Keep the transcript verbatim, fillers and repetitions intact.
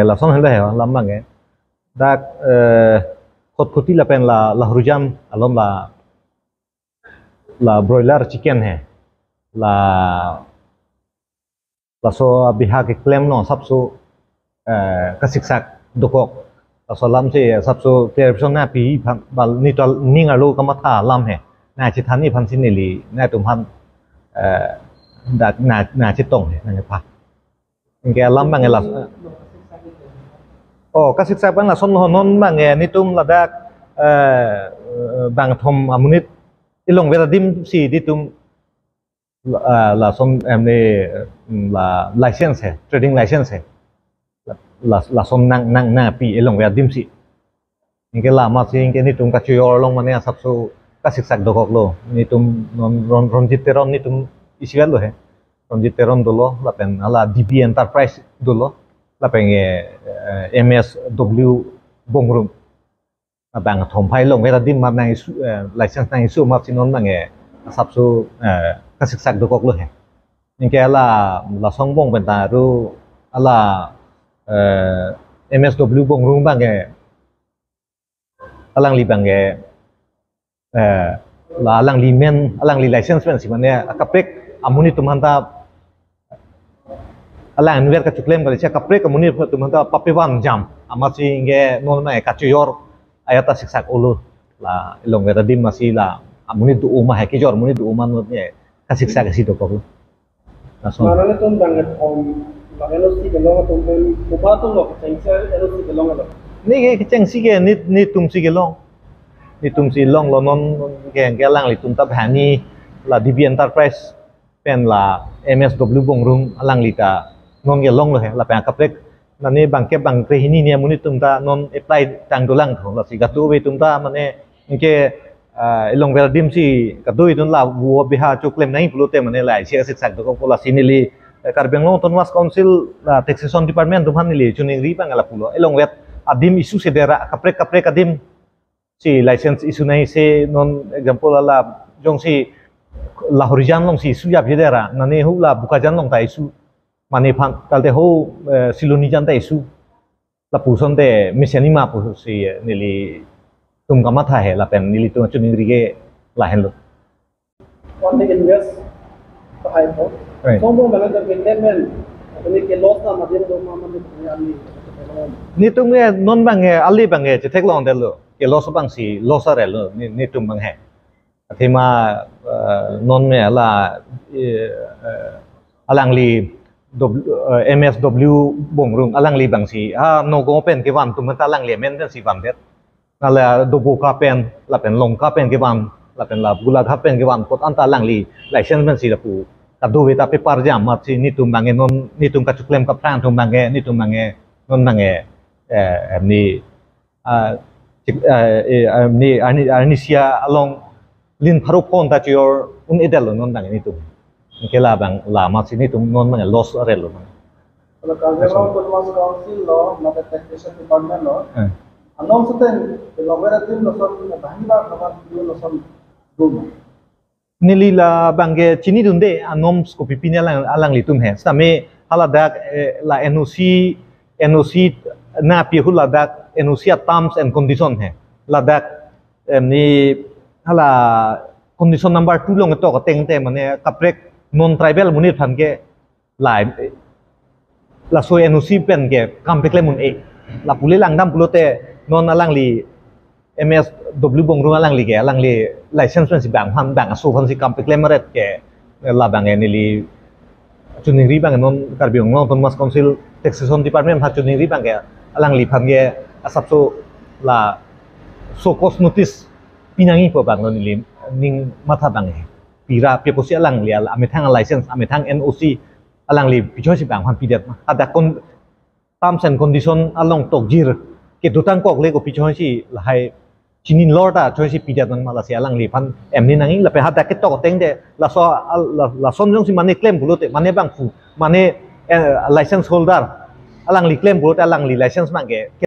Lason helo he, alam abang ke. Dak, eh, Khatkhati lapen la, Lahorijan along la, la broiler chicken he. La, laso abiha keklem along asapso, eh, kasiksak dokok. Laso alamsi asapso clarification nangpi aphan, bal nelitum aning arlo kamatha alam he. Nangchethan aphansi neli, nangtum aphan, eh, dak nang, nangchetong he, nangpha. Anke alam abang ke la. Oh, kasiksak abang lason ho, non abang ke nelitum ladak, eh, bangkethom amonit elongvet adim si nelitum la, ah, lason em ni, mm, la license he, trading license he. La, la, lason nang, nang, nangpi elongvet adim si. Anke la amatsi anke nelitum kachoyor along mane asapso kasiksak dokoklo. Nelitum non Ron-, Ronjit Teron nelitum isivet lo he. Ronjit Teron dolo, lapen hala D B Enterprise dolo, lapen ke, eh, M S W Bongrung. Bangkethom aphan elongvet adim amat nang-issue, eh, license nang-issue amatsi non abang ke asapso, eh, kasiksak dokoklo he. Anke la, lason angbong pen ta ru hala, eh, M S W Bongrung abang ke alangli abang ke, eh, la alangli men, alangli license pensi mane akaprek amonit atum aphanta, alang anvet kachoklem kali si akaprek amonit atum aphanta papevan jam. Amatsi anke non abang ke kachoyor ajat ta siksak-olo. La elongvet adim amatsi la amonit do-o ma he, kejor amonit do-o ma, non ke kasiksak si dokok. Lason. Mane nelitum bangkethom, bang N O C kelong atum pen, komat atumlo kechengsi N O C kelonglo? Ne ke kechengsi ke neli, nelitumsi kelong. Nelitumsi longlo, non ke, ke alanglitum ta banghini la D B Enterprise pen la M S W Bongrung alangli ta non ke longlo he, lapen akaprek mane bangkep bangkre hini ni amonit atum ta non apply tang dolang tho, lasi kadokave atum ta mane anke, ah, elongvet adim si kadokave atum la vo abiha choklem nangji pulote mane la isi kasiksak dokok, lasi neli, eh, Karbi Anglong Autonomous Council, ah, Taxation Department atum aphan neli choningri abang lapulo. Elongvet adim issue si dera, kaprek kaprek adim si license issue nangji, si non example hala jongsi Lahorijan alongsi issue jap je dera, mane hu la Bokajan along ta issue. Mane aphan kalte ho, eh, Silonijan ta issue. Lapuson te mesen-i ma pusi, eh, nelitum kamatha he lapen nelitum choningri ke lahenlo. One day invest pahai po. Right. Song bong mane ke payment, apni ke loss na madin do ma mane ke ali. Nelitum ke non abang ke, ali abang ke chetheklongdetlo. Ke loss abangsi loss arelo, ne-, nelitum abang he. Athema, eh, non me hala, eh, eh, alangli W-, eh, M S W Bongrung alangli abangsi, ah, Nagaon pen kevan atum ta alangli amen pensi vandet. Hala Doboka pen, lapen Lanka pen kevan, lapen la Golaghat pen kevan apot anta alangli license pensi lapu kadokave ta paper jam amatsi nelitum abang ke non, nelitum kachoklem kaphrang atum abang ke, nelitum abang ke non abang ke, eh, em ni, ah, chik-, eh, eh, em ni Arni-, Arnisia along lin pharo phongo ta choyor un-edetlo non abang ke nelitum. Anke la abang la amatsi nelitum non abang ke loss arelo abang. Kalau Karbi Anglong Autonomous Council lo, mate Taxation Department lo, eh, anorms seten, elongvet adim lason, banghini ba lason, lason do ma? Neli la abang ke chinidunde, anorms kopi pine alang, alanglitum he. Sitame haladak, eh, la N O C, N O C nangpi ahut ladak N O C a terms and condition he. Ladak, em, ni hala condition number two along ketok ateng te mane kaprek non tribal amonit aphan ke la, laso N O C pen ke kam paklem un-e. Lapu le langdam pulote non alangli M S W Bongrung alangli ke, alangli license pensi bang aphan, bang aso aphansi kam paklem ret ke, la abang ke neli choningri abang non Karbi Anglong Autonomous Council Taxation Department aphan choningri abang ke, alangliphan ke asapso la show cause notice pinangji pu abang lo neli ning matha abang he. Pira pi apotsi alangli al-, amethang license, amethang N O C alangli pichoisi bang aphan pidet ma. Hadak kon-, terms and condition along tokjir kedotang kok le kopi choisi lahai chini lor ta choisi pidet nang ma, lasi alangliphan em ni nangji lapen hadak ketok ateng te laso al-, la-, lason jongsi mane klem pulote mane bangphu mane, eh, license holder alangli klem pulote alangli license abang ke